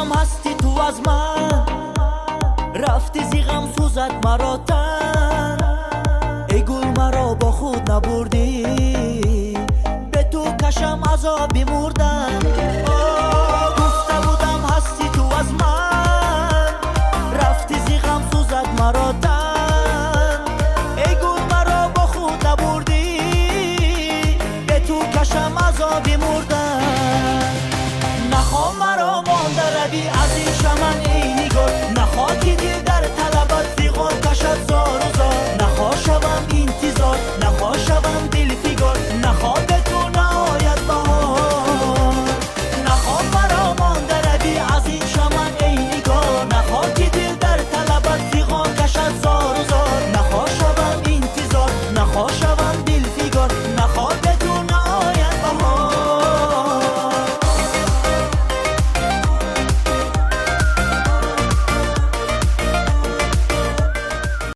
Будам ҳастӣ ту аз ман, рафтӣ зи ғам сӯзад маро тан. Эй гул, маро бо худ набурдӣ, бе ту кашам азоби мурдан. Гуфта будам ҳастӣ ту аз ман, рафтӣ зи ғам сӯзад маро тан. Эй гул, маро бо худ набурдӣ, бе ту кашам азоби мурдан. Нахоҳ маро монда равӣ аз ин чаман.